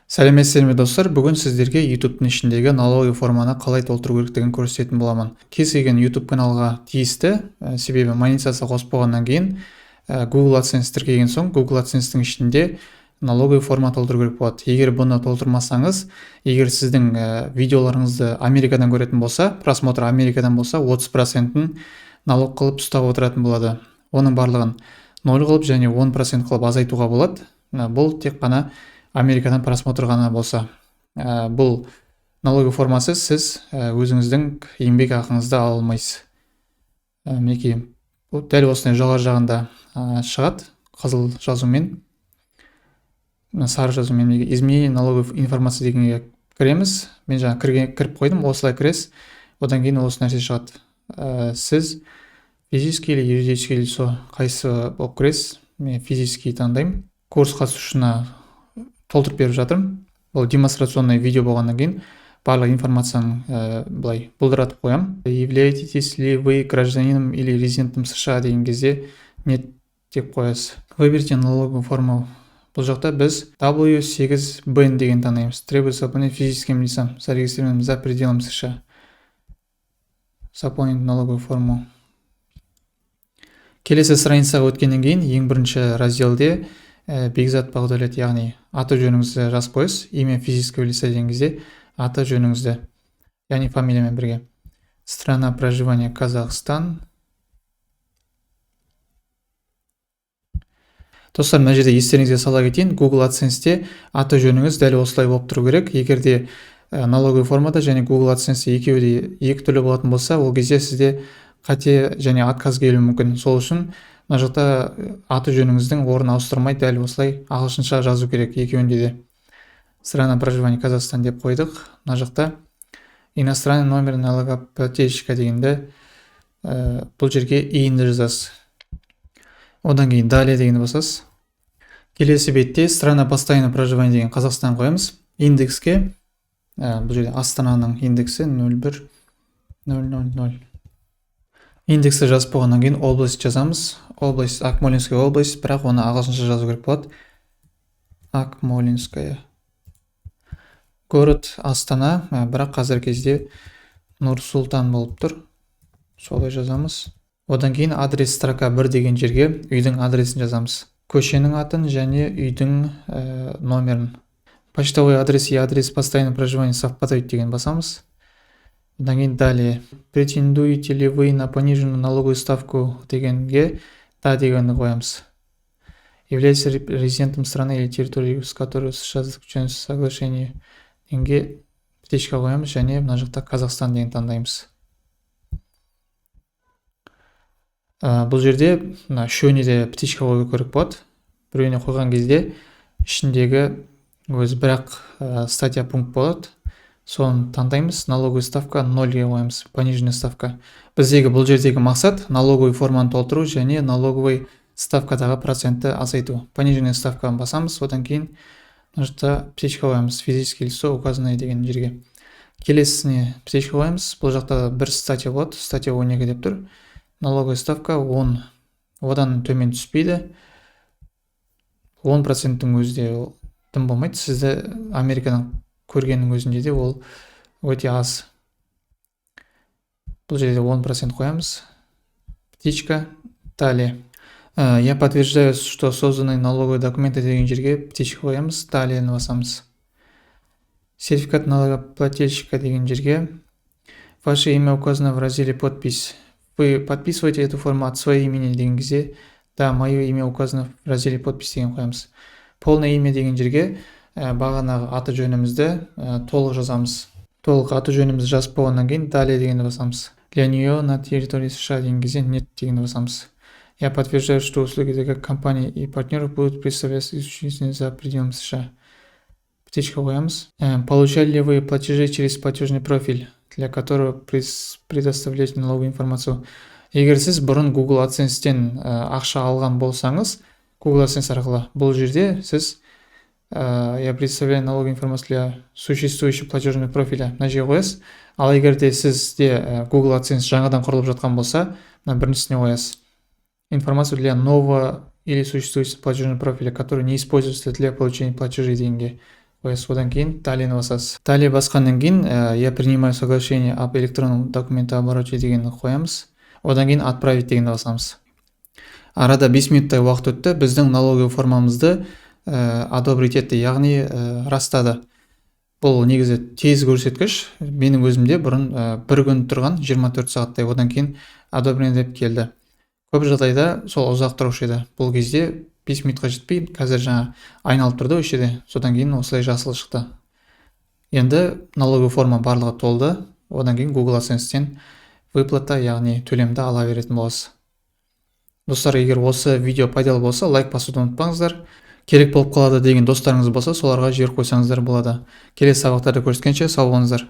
Сәлеметсіздер ме, достар! Бүгін сіздерге YouTube'тың ішіндегі налоговый форманы қалай толтыру керектігін көрсететін боламын. Кез келген YouTube каналға тиісті, себебі монетизация қосып болғаннан кейін, Google AdSense тіркеген соң Google AdSense'тің ішінде налоговый форма толтыру керек болады. Егер бұны толтырмасаңыз, егер сіздің видеоларыңызды Америкадан көретін болса, просмотр Америкадан болса, 30%-ін налог қылып ұстап отыратын болады. Оның барлығын 0 қылып және 10% қылып азайтуға болады. Бұл тек қана Америкадан просмотр ғана болса. Бұл налоговый формасы сіз өзіңіздің еңбек ақыңызды ала алмайсыз. Мінекей, бұл дәл осындай жоғары жағында шығады қызыл жазумен, мына сары жазумен. Мінекей, «Изменение налоговой информации» дегенге кіреміз. Мен жаңа кіріп қойдым, осылай кіресіз. Одан кейін осы нәрсе шығады. Сіз физический или юридический лицо, қайсы болып кіресіз? Мен физический таңдаймын. Курс қатысушысына толтырып беріп жатырмын. Бұл демонстрационный видео болғаннан кейін барлық информацияны былай бұлдыратып қоямын. «Являетесь ли вы гражданином или резидентом США» деген кезде «нет» деп қоясыз. «Выберите налоговую форму». Бұл жақта біз W8BEN деген таңдаймыз. Требуется заполнять физическим лицам, зарегистрированным за пределами США. Заполнить налоговую форму. Келесі страницаға өткеннен кейін ең бірінші разделде Бекзат Бағдәулет, яғни аты жөніңізді жазып қоясыз. «Имя физического лица» деген кезде аты жөніңізді, яғни фамилиямен бірге. Страна проживания Казахстан. Достар, мына жерде естеріңізге сала кетейін, Google AdSense'те аты жөніңіз дәл осылай болып тұру керек. Егер де налоговый формада және Google AdSense'те екеуі де екі түрлі болатын болса, ол кезде сізде қате және отказ келуі мүмкін. Сол үшін мына жақта аты жөніңіздің орнын ауыстырмай, дәл осылай ағылшынша жазу керек екеуінде де. Страна проживания Казахстан деп қойдық. Мына жақта «Иностранный номер налогоплательщика» дегенде бұл жерге ИИН-ді жазасыз. Одан кейін «Далее» дегенді басасыз. Келесі бетте «Страна постоянного проживания» деген Қазақстан қоямыз. Индекске бұл жерде Астананың индексі нөл бір нөл нөл нөл. Индексті жазып болғаннан кейін область жазамыз. Область Акмолинская область, бірақ оны ағылшынша жазу керек болады. Акмолинская. Город Астана, бірақ қазіргі кезде Нұр-Сұлтан болып тұр. Солай жазамыз. Одан кейін «Адрес строка 1» деген жерге үйдің адресін жазамыз. Көшенің атын және үйдің номерін. «Почтовый адрес и адрес постоянного проживания совпадают» деген басамыз. Одан кейін «Далее». «Претендуете ли вы на пониженную налоговую ставку» дегенге «да» дегенді қоямыз. «Являетесь резидентом страны или территории, с которой США заключено соглашение» дегенге птичка қоямыз және мына жақта Қазақстан деген таңдаймыз. Бұл жерде мына үшеуіне де птичка қою керек болады. Біреуіне қойған кезде ішіндегі өзі бірақ статья, пункт болады. Соны таңдаймыз. Налоговая ставка нольге қоямыз, пониженная ставка. Біздегі бұл жердегі мақсат налоговый форманы толтыру және налоговый ставкадағы процентті азайту. Пониженная ставканы басамыз, одан кейін мына жақта птичка қоямыз, «Физическое лицо указанное» деген жерге. Келесісіне птичка қоямыз. Бұл жақта бір статья болады, статья 12 деп тұр. Налоговая ставка 10. Одан төмен түспейді. 10%-тің өзі де дым болмайды. Сізді Америкадан көргеннің өзінде де ол өте аз. Бұл жерде 10% қоямыз. Птичка. Далее. «Я подтверждаю, что созданные налоговые документы» деген жерге птичка қоямыз. Далее басамыз. «Сертификат налогоплательщика» деген жерге «Ваше имя указано в разделе „Подпись“. Вы подписываете эту форму от своего имени» деген кезде «Да, мое имя указано в разделе „Подпись“ деген қоямыз. «Полное имя» деген жерге бағанағы аты жөнімізді толық жазамыз. Толық аты жөнімізді жазып болғаннан кейін «Далее» дегенді басамыз. «Для нее на территории США» деген кезде «нет» дегенді басамыз. «Я подтверждаю, что услуги таких компаний и партнеров будут предоставляться исключительно за пределами США». Птичка қоямыз. «Получали ли вы платежи через платежный профиль, для которого предоставляете налоговую информацию?» Егер сіз бұрын Google AdSense'тен ақша алған болсаңыз, Google AdSense арқылы бұл жерде сіз «Я представляю налоговую информацию для существующего платежного профиля» мына жерге қоясыз. Ал егер де сізде Google AdSense жаңадан құрылып жатқан болса, мына біріншісіне қоясыз. «Информацию для нового или существующего платежного профиля, который не используется для получения платежей» дегенге Қоясыз. Одан кейін «Далее» басасыз. «Далее» басқаннан кейін «Я принимаю соглашение об электронном документообороте» дегенді қоямыз. Одан кейін «Отправить» дегенді басамыз. Арада 5 минуттай уақыт өтті, біздің налоговый формамызды одобрить етті, яғни растады. Бұл негізі тез көрсеткіш. Менің өзімде бұрын бір күн тұрған, 24 сағаттай, одан кейін «одобрено» деп келді. Көп жағдайда сол ұзақ тұрушы еді. Бұл кезде 5 минутқа жетпей, қазір жаңа айналып тұрды осы жерде, содан кейін осылай жасыл шықты. Енді налоговый форма барлығы толды. Одан кейін Google AdSense-тен выплата, яғни төлемді ала беретін боласыз. Достар, егер осы видео пайдалы болса, лайк басуды ұмытпаңыздар. Керек болып қалады деген достарыңыз болса, соларға жіберіп қойсаңыздар болады. Келесі сабақтарда көріскенше, сау болыңыздар.